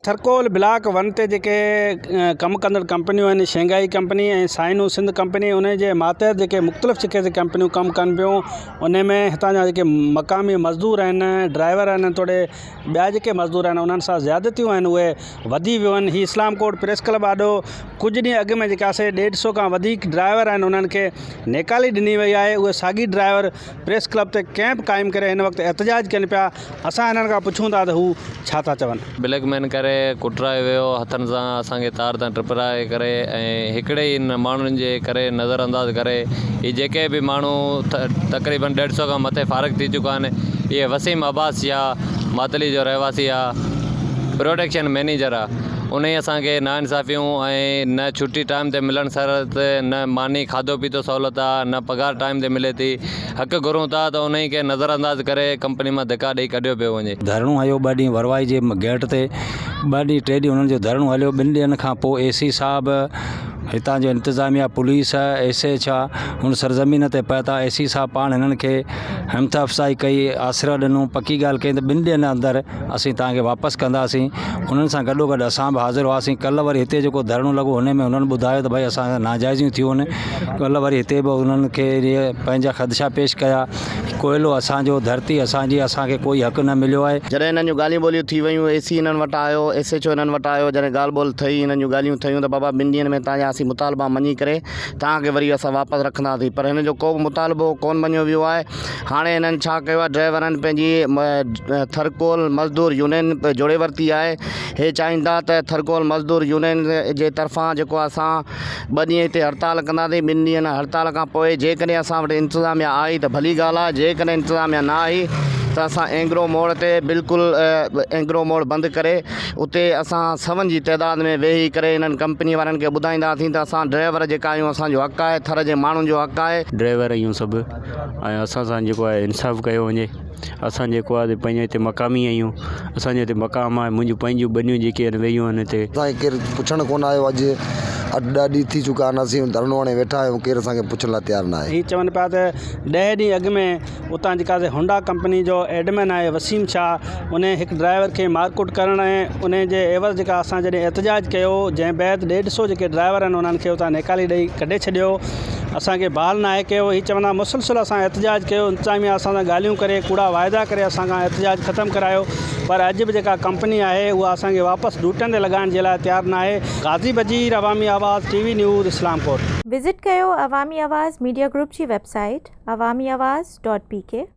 Thar Coal block one تي جيڪي ڪم ڪندڙ ڪمپنيون آهن Shanghai company ۽ Sino Sindh company ان جي ماتحت جيڪي مختلف جيڪي ڪمپنيون ڪم ڪن پيون ان ۾ هتان جا جيڪي مقامي مزدور آهن ڊرائيور آهن توڙي ٻيا جيڪي مزدور آهن انهن سان زيادتيون آهن اهي وڌي ويون آهن هي اسلام ڪوٽ پريس ڪلب آڏو ڪجهه ڏينهن اڳ ۾ جيڪا سي ڏيڍ سو کان وڌيڪ ڊرائيور آهن انهن کي نيڪالي ڏني وئي آهي اهي ساڳي ڊرائيور پريس ڪلب تي ڪئمپ قائم ڪري هن وقت احتجاج ڪن پيا اسان هنن کان پڇون ٿا ته هو ڇا ٿا چون. بليڪ مين ڪري ڪٽرايو ويو هٿن سان اسان کي تار تان ٽپرائي ڪري ۽ هڪڙي ئي ماڻهن جي ڪري نظر انداز ڪري هي جيڪي به ماڻهو تقريبن ڏيڍ سو کان مٿي فارغ ٿي چڪا آهن اهي وسيم عباس شاهه ماتلي جو رهواسي آ پروڊڪشن مئنيجر آ انهي اسان کي نا انصافيون ۽ نه ڇٽي ٽائيم تي ملڻ شرط نه ماني کاڌو پيتو سهولت آ نه پگهار ٽائيم تي ملي ٿي حق گهرون ٿا ته انهي کي نظر انداز ڪري ڪمپني مان ڌڪا ڏئي ڪڍيو پيو وڃي. ڌرڻو هنيو ٻه ڏينهن وروائي جي گيٽ تي ٻه ڏينهن ٽي ڏينهن انهن جو ڌرڻو هليو ٻن ڏينهن کان پوء اي سي صاحب هتان جو انتظاميا پوليس ايس ايڇ آ هن سرزمين تي پهتا اي سي صاحب پاڻ هنن کي همٿ افزائي ڪئي آسرا ڏنو پڪي ڳالهه ڪئي ته ٻن ڏينهن اندر اسين توهان کي واپس ڪنداسين انهن سان گڏو گڏ اسان به حاضر هئاسين ڪلهه وري هتي جيڪو ڌرڻو لڳو هن ۾ هنن ٻڌايو ته ڀائي اسان سان ناجائزيون ٿيون آهن ڪلهه وري هتي به انهن کي پنهنجا خدشا پيش ڪيا ڪوئلو اسانجو ڌرتي اسانجي اسانکي ڪوئي حق نه مليو آهي. جڏهن هنن جون ڳالهيون ٻولهيون ٿي ويون اي سي هنن وٽ آيو ايس ايڇ او هنن وٽ آيو جڏهن ڳالهه ٻولهه ٿي هنن جون ڳالهيون ٿيون ته بابا ٻن ڏينهن ۾ توهان جا اسين مطالبا مڃي ڪري توهان کي وري اسان واپس رکنداسين پر هن جو ڪو به مطالبو ڪونه مڃيو ويو آهي هاڻي هنن ڇا ڪيو آهي ڊرائيورن پنهنجي ٿرڪول مزدور يونين جوڙي ورتي آهي هي چاهين ٿا ته ٿرڪول مزدور يونين جي طرفان جيڪو اسان ٻه ڏينهن هتي هڙتال ڪنداسين ٻن ڏينهن هڙتال کان پوء جيڪڏهن اسان وٽ انتظاميا آئي ته ڀلي ڳالهه آهي جيڪڏهن انتظاميا نه آئي ته اسان اينگرو موڙ تي بلڪل اينگرو موڙ بند ڪري اتي اسان سون جي تعداد ۾ ويهي ڪري انهن ڪمپني وارن کي ٻڌائينداسين ته اسان ڊرائيور جيڪا آهيون اسان جو حق آهي ٿر جي ماڻهن جو حق آهي. ڊرائيور آهيون سڀ ۽ اسان سان جيڪو آهي انصاف ڪيو وڃي اسان جيڪو آهي پنهنجي هتي مقامي آهيون اسان جو هتي مقام آهي منهنجون پنهنجون ٻنيون جيڪي آهن ويون آهن هتي. اسان کي ڪير پڇڻ ڪونه آيو اڄ اٺ ڏهه ڏينهن ٿي چڪا آهن اسين ڌرڻو هڻي ويٺا آهيون ڪير اسان کي پڇڻ لاء تيار ناهي. هي چون پيا ته ڏهه ڏينهن اڳ ۾ اتان جيڪا سي هونڊا ڪمپني جو ايڊمن آهي وسيم شاهه ان هڪ ڊرائيور کي مارڪٽ ڪرڻ ۽ ان جي عيوض جيڪا اسان جڏهن احتجاج ڪيو جنهن بعد ڏيڍ سو جيڪي ڊرائيور آهن انهن کي اتان نيڪالي ڏئي ڪڍي ڇڏيو اسان کي بحال ناهي ڪيو هي چوندا مسلسل اسان احتجاج ڪيو انتظاميا اسان سان ڳالهيون ڪري ڪوڙا واعدا ڪري اسان کان احتجاج ختم ڪرايو پر اڄ به جيڪا ڪمپني آهي اها اسان کي واپس ڊيوٽين تي لڳائڻ جي لاء تيار ناهي Ghazi Bajeer Awami Awaz T V news Islamkot. Visit ڪيو عوامي آواز ميڊيا گروپ جي website Awami Awaz dot P K.